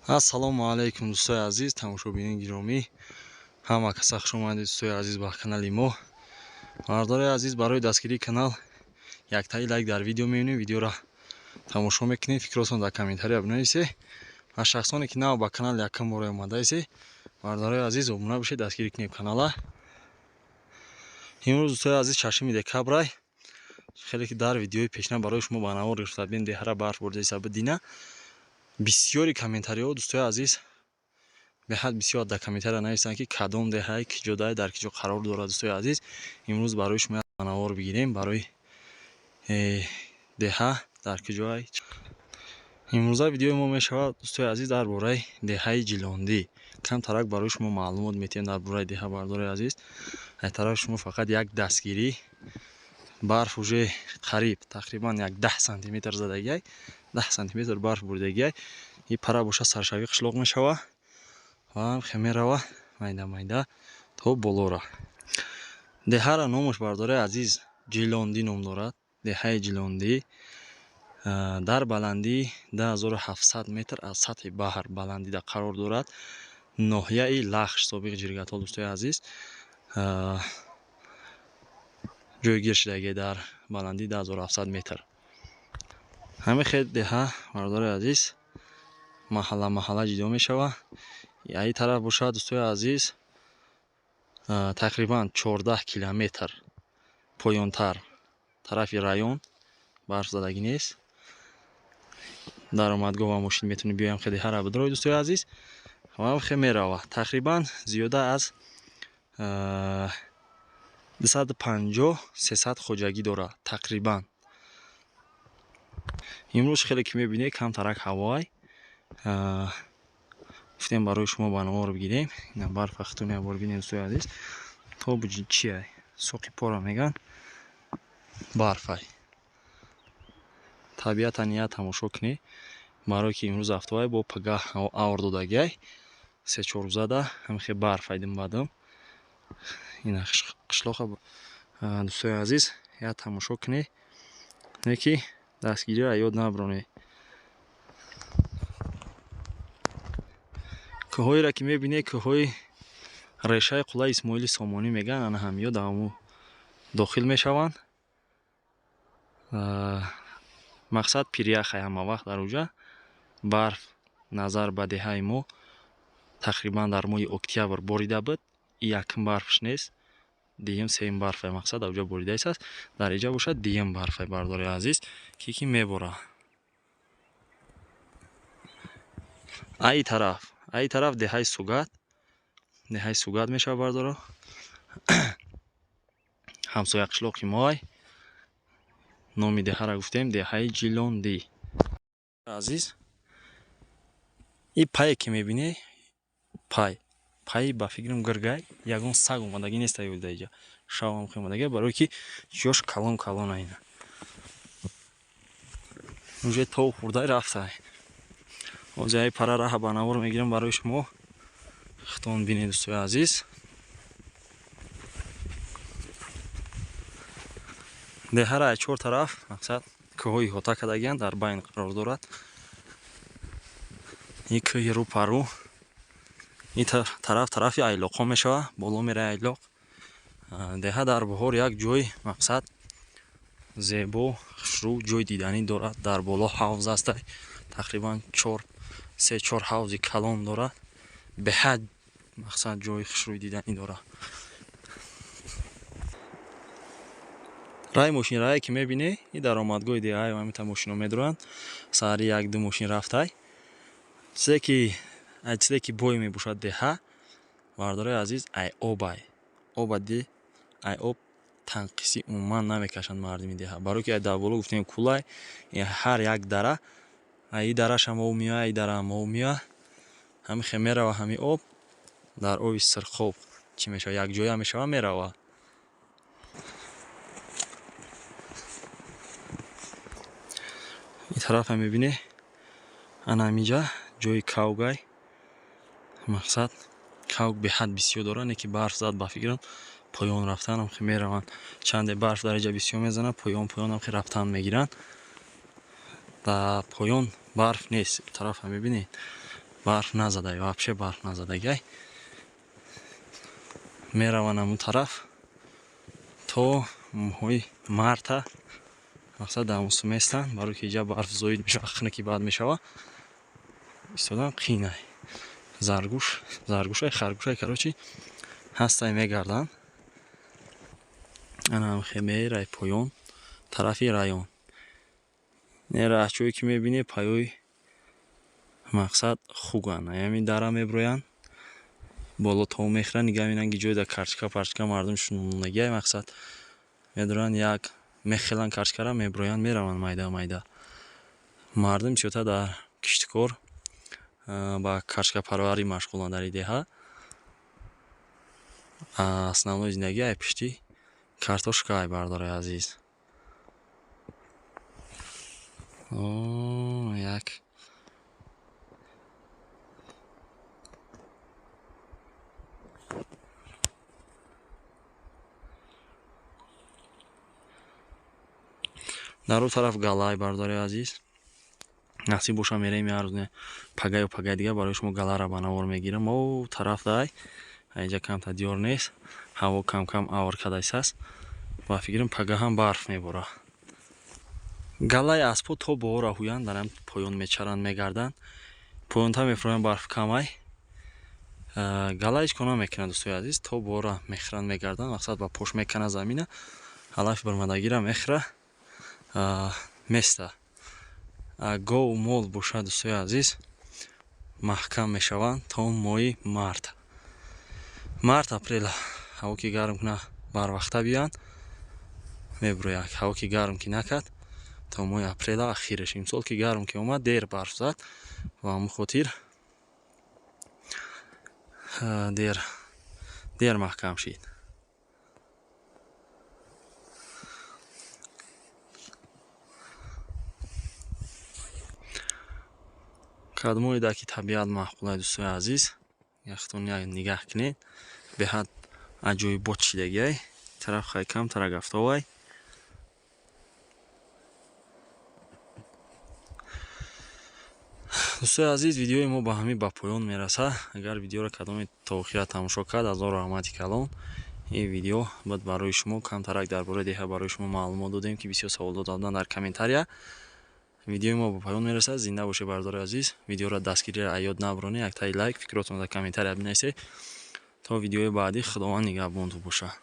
Ассалому алайкум, дӯстои азиз, тамошобинони гиромӣ. Ҳама каса хуш омадед, дӯстои азиз, ба канали мо. Мардори азиз, барои дастгирии канал яктаи лайк дар видео мебинем, видеоро тамошо мекунем, фикротон дар комментария бинависед. Ва шахсоне ки нав ба канал якум бора омадаисе, мардорои азиз, обуна бошед, дастгирӣ кунем канала. Имрӯз, дӯстои азиз, 6 декабрай. Хеле ки дар видеои пешина барои шумо ба навор гирифта будем, деҳара барф бурдаиса бидина. Бисёри комментариҳо, дӯстои азиз, беҳад бисёр дар комментария нависанд, ки кадом деҳай, киҷо дай, дар киҷо қарор дорад. Дӯстои азиз, имрӯз барои шумо навор бигирем барои деҳа дар киҷоай. Имрӯза видеои мо мешавад, дӯстои азиз, дар бораи деҳаи Ҷилондӣ. Камтарак барои шумо маълумот метиҳем дар бораи деҳа, бардори азиз. Аз тарафи шумо фақат як дастгирӣ. Барф уже қариб тақрибан як 10 сантиметр задагиай, 10 сантиметр барф бурдагиай. И пара боша саршавӣ қишлоқ мешава ва хе мерава майда майда то болора. Деҳара номаш, бардораи азиз, Ҷилондӣ ном дорад. Деҳаи Ҷилондӣ дар баландии 2700 метр аз сатҳи баҳр баландида қарор дорад. Ноҳияи Лахш, собиқи Ҷиргатол, дӯстои азиз, ҷойгир шудагӣ дар баландии 2700 метр. Ҳамин хел деҳа, бардори азиз, маҳалла маҳалла ҷудо мешавад. Аи тараф бошад, дӯстои азиз, тақрибан 14 километр поёнтар тарафи район барф задагӣ нест. Даромадгоҳ ва мошин метавонӣ биёям хел деҳара бидоред, дӯстои азиз. Ва хе мерава тақрибан зиёда аз 250-300 хоҷагӣ дорад тақрибан. Имрӯз хеле ки мебинед, камтарак ҳавоай. Гуфтем барои шумо ба навор бигирем. Ина барфа хутун як бор бинед, дӯстои азиз. То чиай? Соқи пора меган. Барфай. Табиата ният тамошо кунед. Барое ки имрӯз ҳафтавай бо пагаҳ авр додагиай. 3-4 рӯзада ҳамин хел барфай дим бадим. Ина қишлоқа, дӯстои азиз, як тамошо кунед. Не ки дастгириро ёд набаронед. Кӯҳҳоеро ки мебинед, кӯҳҳои решаи қуллаи Исмоили Сомонӣ мегӯянд, ана ҳамиё дар ҳамун дохил мешаванд. Мақсад пиряхай ҳама вақт дар уҷа. Барф назар ба деҳаи мо тақрибан дар моҳи октябр борида буд. И якум барфш нест, дуюм сеюм барфай, мақсад дар уҷа боридаист. Дар иҷа бошад дуюм барфай, бардори азиз, ки мебора. Аи тараф деҳаи Сугат, деҳаи Сугат мешавад, бардоро. Ҳамсоя қишлоқи моай. Номи деҳаро гуфтем, деҳаи Ҷилондӣ. Азиз, и пае ки мебинӣ, пай пай ба фикрам гиргай, ягон саг омадагӣ нест аюда иҷа. Шавам омадагӣ, барое ки ҷош калон калон айна. Уже то хурдай рафтай. Ҳозир ай пара раҳа ба навор мегирам барои шумо. Худтон бинед, дӯстои азиз. Деҳара аз чор тараф мақсад кӯҳҳои иҳота кардагианд, дар байн қарор дорад. Ин кӯҳи рӯпарӯ, ин тараф тарафи Айлоқҳо мешавад, боло мераи Айлоқ. Деҳа дар баҳор як ҷои мақсад зебо, хушрӯ, ҷои диданӣ дорад. Дар боло ҳавз аст, тақрибан 3-4 ҳавзи калон дорад. Беҳад мақсад ҷои хушрӯи диданӣ дорад. Раи мошин, рае ки мебинӣ, ин даромадгоҳи деҳаи ҳамита мошино медуранд. Саҳари 1-2 мошин рафтай. Чизе ки бой мебошад деҳа, бардораи азиз, ай обай. Оба ди, ай об танқисӣ умуман намекашанд мардуми деҳа. Барое ки дар боло гуфтем кулай, ҳар як дара, ай дарашам об меояд, ай дараам об меояд. Ҳамин хел мерава ҳамин об дар оби Сирхоб чӣ мешавад, якҷоя мешавад, мерава. Ин тарафа мебинӣ, ана ҳаминҷа ҷои кавгай. Мақсад кавг беҳад бисёр дорад, не ки барф зад, ба фикрам поён рафтанам хе мераванд. Чанде барф дар иҷа бисёр мезанад, поён поёнам хе рафтан мегиранд. Дар поён барф нест. Ин тарафа мебинед, Барф назадай, вообще барф назадагай. Мераванд ҳамун тараф то моҳои марта, мақсад дар мусум местанд, барои ки иҷа барф зоид мешава, хунуки бад мешава. Истодан қинай. Заргуш, заргушай, харгушай, короче, ҳастай мегарданд. Ана хемерай поён, тарафи район. Не раҳчое ки мебинӣ, паёи мақсад хуган. Ҳамин дара меброянд, боло то мехӯранд, нигаҳ мебинанд ки ҷой дар карчка парчка мардум шунонагиай, мақсад медоранд, як мехеланд карчкара, меброянд, мераванд майда майда. Мардум бисёртар дар кишткор ба карчкапарварӣ машғуланд дар ин деҳа. Основной зиндагӣ ай пишти картошка ай, бардораи азиз. Як дар он тараф галай, бардораи азиз. Насиб боша мерем як рӯз пагаю пагай дигар барои шумо галара ба навор мегирам. О тараф дай инҷа камтар диёр нест, ҳаво кам-кам авр кадайсаст. Ба фикрам пага ҳам барф мебора. Галаи аспҳо то боора ҳуянд, дар ҳам поён мечаранд, мегарданд. Поёнтар мефуроянд, барф камай. Гала ҳеҷ кор намекунад, дӯстои азиз, то боора мехӯранд, мегарданд, мақсад ба пош мекана замина, алафи бармадагира мехӯра, места. Гов мол бошад, дӯстои азиз, маҳкам мешаванд то моҳи март. Март апрел ҳаво ки гарм куна барвақта биёянд, мебурояд. Ҳаво ки гарм ки накард то моҳи апрела ахираш. Имсол ки гарм ки омад, дер барф зад ва ҳамон хотир дер маҳкам шид. Кадмои дар ки табиат маъқулай, дӯстои азиз, яхтон як нигаҳ кунед, беҳад аҷоибот шидагиай. Тараф хай камтарак афтовай. Дӯстои азиз, видеои мо ба ҳамин ба поён мерасад. Агар видеоро кадоме то охира тамошо кард, аз он раҳмати калон. Ин видео бад барои шумо камтарак дар бораи деҳа барои шумо маълумот додем, ки бисёр савол дода буданд дар комментария. Видеои мо ба поён мерасад. Зинда бошед, бардори азиз. Видеоро дастгириро аёд набаронед, яктаи лайк, фикротонро дар комментария бинависед. То видеои баъдӣ Худованд нигаҳбонтон бошад.